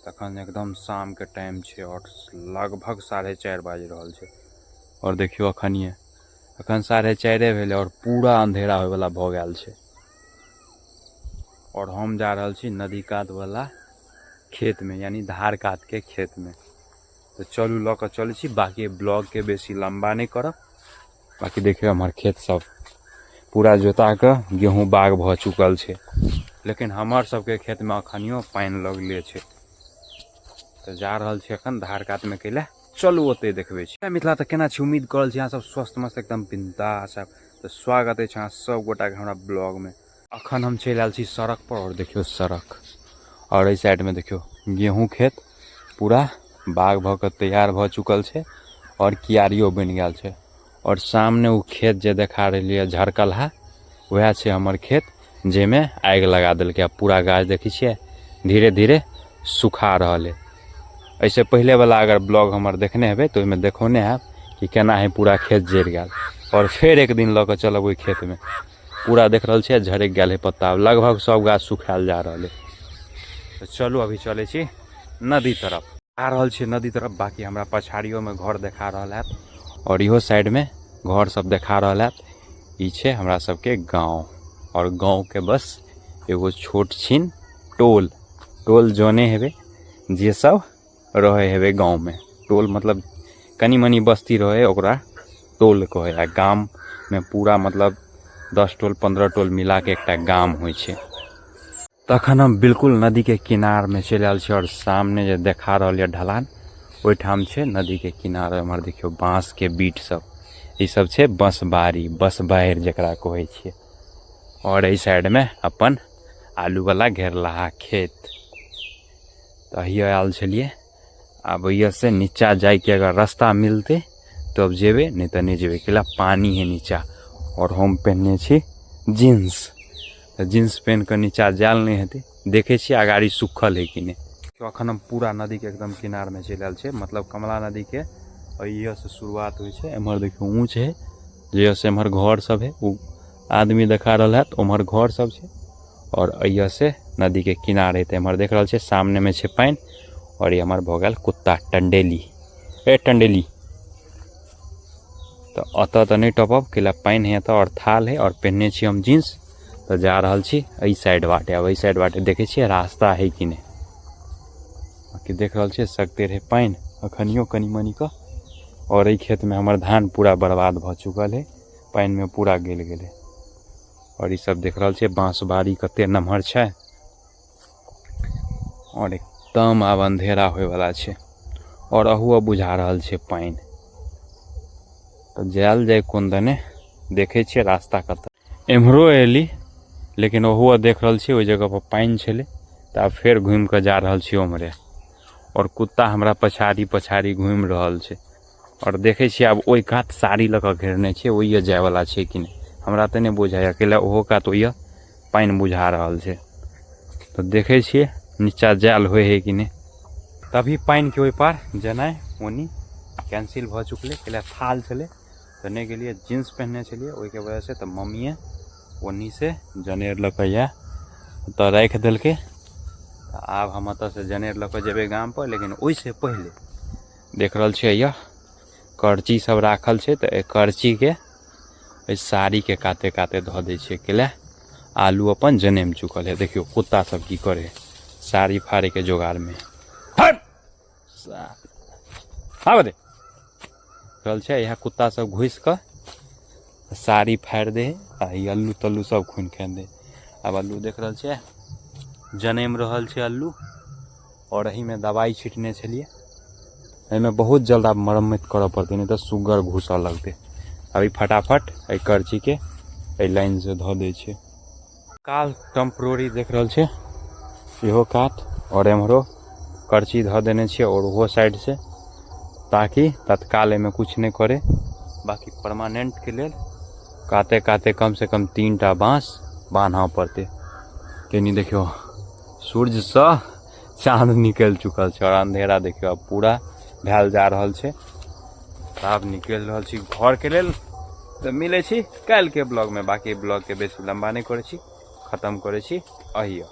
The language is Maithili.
तखन एकदम शामके टाइम छै और लगभग 4:30 बाजि रहल छै। और देखियौ अखनिये अखन 4:30 भेलै और पूरा अंधेरा होयवला भऽ गेल छै। और हम जा रहल छी नदी कात वाला खेत में, यानी धार कात के खेत में। तो चलू लऽ कऽ चलै छी, बाकी ब्लॉग के बेसी लंबा नहीं करब। बाकी देखियौ हमर खेत सब पूरा जोता कऽ गेहूँ बाग भऽ चुकल छै, लेकिन हमर सबके खेत में अखनियो पानि लगले छै। तऽ जा रहल छी अखन धार कात में कैला, चलू ओतै देखबै छी। मिथिला तऽ केना छी, उम्मीद करल छी अहाँ सब स्वस्थ मस्त एकदम बिंदास आब। तऽ स्वागत अछि अहाँ सब गोटाके हमरा ब्लॉग में। अखन हम चलि आयल छी सड़क पर और देखियौ सड़क, और एहि साइड में देखियौ गेहूँ खेत पूरा बाग भऽ कऽ तैयार भऽ चुकल छै और कियारियो बनि गेल छै। और सामने ओ खेत जे देखा रहलियै है झरकलहा, वएह छै हमर खेत जाहिमे आगि लगा देलकै। आ पूरा गाछ देखै छियै धीरे धीरे सुखा रहल है। एहिसँ पहिले वाला अगर ब्लॉग हमर देखने हेबै तऽ ओहिमे देखौने हैब कि केना है पूरा खेत जरि गेल। और फेर एक दिन लऽ कऽ चलब ओहि खेतमे, पूरा देख रहल छियै झरकि गेल है पत्ता, लगभग सब गाछ सुखायल जा रहल है। तऽ चलू अभी चलै छी नदी तरफ। आ रहल छी नदी तरफ, बाकी हमरा पछाड़ियोमे घर देखा रहल हैत और इहो साइडमे घर सब देखा रहल हैत। ई छै हमरा सबके गाँव, और गाँवके बस एगो छोट छिन टोल, टोल जोने हेबै जे सब रहै हेबै गाँवमे। टोल मतलब कनि मनि बस्ती रहै ओकरा टोल कहै, आ गाममे पूरा मतलब 10 टोल 15 टोल मिलाके एकटा गाम होइ छै। तखन हम बिल्कुल नदीके किनारमे चलि आयल छी और सामने जे देखा रहल यऽ ढलान, ओहिठाम छै नदीके किनार। एम्हर देखियौ बाँसके बीट सब, ई सब छै बँसबाड़ी, बँसबाड़ि जकरा कहै छियै। और एहि साइडमे अपन आलूवला घेरलाहा खेत। तऽ अहियो आयल छलियै, आब ओहिसँ नीचा जाइके अगर रास्ता मिलतै तब जेबै, नहि तऽ नहि जेबै, कैला पानी है नीचा। और हम पहिनने छी जीन्स, तऽ जीन्स पहिन कऽ नीचा जायल नहि हेतै। देखै छियै अगाड़ी सुखल है कि नहि। अखन हम पूरा नदीके एकदम किनारमे चलि आयल छियै, मतलब कमला नदीके एहिसँ शुरुआत होइ छै। एम्हर देखियौ ऊँच है, जहियासँ एम्हर घर सब है, ओ आदमी देखा रहल हैत, ओम्हर घर सब छै। और एहिसँ नदीके किनार है। तऽ एम्हर देख रहल छियै सामनेमे छै पानि। और ई हमर भऽ गेल कुत्ता टंडेली, ए टंडेली। तऽ एतऽ तऽ नहि टपब, कैला पानि है एतऽ और थाल है। और पहिनने छी हम जीन्स, तऽ जा रहल छी एहि साइड बाटे। आब एहि साइड बाटे देखै छियै रास्ता है कि नहि। बाकी देख रहल छियै सगते रहै पानि अखनियो कनि मनि कऽ। और एहि खेतमे हमर धान पूरा बर्बाद भऽ चुकल है, पानिमे पूरा गलि गेलै। और ई सब देख रहल छियै बाँसबाड़ी कते नमहर छै। और एकदम आब अंधेरा होयवला छै और अहू बुझा रहल छै पानि। तऽ जायल जाय कोन दने, देखै छियै रास्ता कतऽ। एम्हरो एली, लेकिन ओहो देख रहल छियै ओहि जगह पर पानि छलै। तऽ आब फेर घुमि कऽ जा रहल छियै ओम्हरे। और कुत्ता हमरा पछाड़ी पछाड़ी घुमि रहल छै। और देखै छियै आब ओहि कात साड़ी लऽ कऽ घेरने छै, ओहिए जायवला छै कि नहि हमरा तऽ नहि बुझाइए, कैला ओहो कात ओहिए पानि बुझा रहल छै। तऽ देखै छियै नीचा जायल होइ है कि नहि। तभी पानिके ओहि पार जेनाइ ओनी कैंसिल भऽ चुकलै, कैला थाल छलै तऽ नहि गेलियै। जीन्स पहिनने छलियै ओहिके वजहसँ, तऽ मम्मीए ओन्नीसँ जनेर लऽ कऽ इएह ओतऽ राखि देलकै। तऽ आब हम एतऽसँ जनेर लऽ कऽ जेबै गामपर, लेकिन ओहिसँ पहिले देख रहल छियै यह करची सब राखल छै। तऽ एहि करचीके एहि साड़ीके काते काते धऽ दै छियै, कैला आलू अपन जनमि चुकल है। देखियौ कुत्ता सब की करे साड़ी फाड़ैके जोगाड़मे। हाँ दे रहल छै, इएह कुत्ता सब घुसि कऽ साड़ी फाड़ि दे है आ ई अल्लू तल्लू सब खून खानि दे। आब अल्लू देख रहल छियै जनमि रहल छै अल्लू। और एहिमे दवाइ छिटने छलियै, एहिमे बहुत जल्द आब मरम्मत करऽ पड़तै, नहि तऽ सुगर घुसऽ लगतै। अभी फटाफट एहि करचीके एहि लाइनसँ धऽ दै छियै। काल टेम्प्रोरी देख रहल छै इहो कात और एम्हरो करची धऽ देने छियै और ओहो साइडसँ, ताकि तत्काल एहिमे किछु नहि करे। बाकी परमानेंटके लेल काते काते कमसँ कम 3 टा बाँस बान्हऽ पड़तै। कनि देखियौ सूर्यसँ चाँद निकलि चुकल छै और अंधेरा देखियौ आब पूरा भेल जा रहल छै। आब निकलि रहल छी घरके लेल। तऽ मिलै छी काल्हिके ब्लॉगमे। बाकी ब्लॉगके बेसी लम्बा नहि करै छी, खतम करै छी अहिया।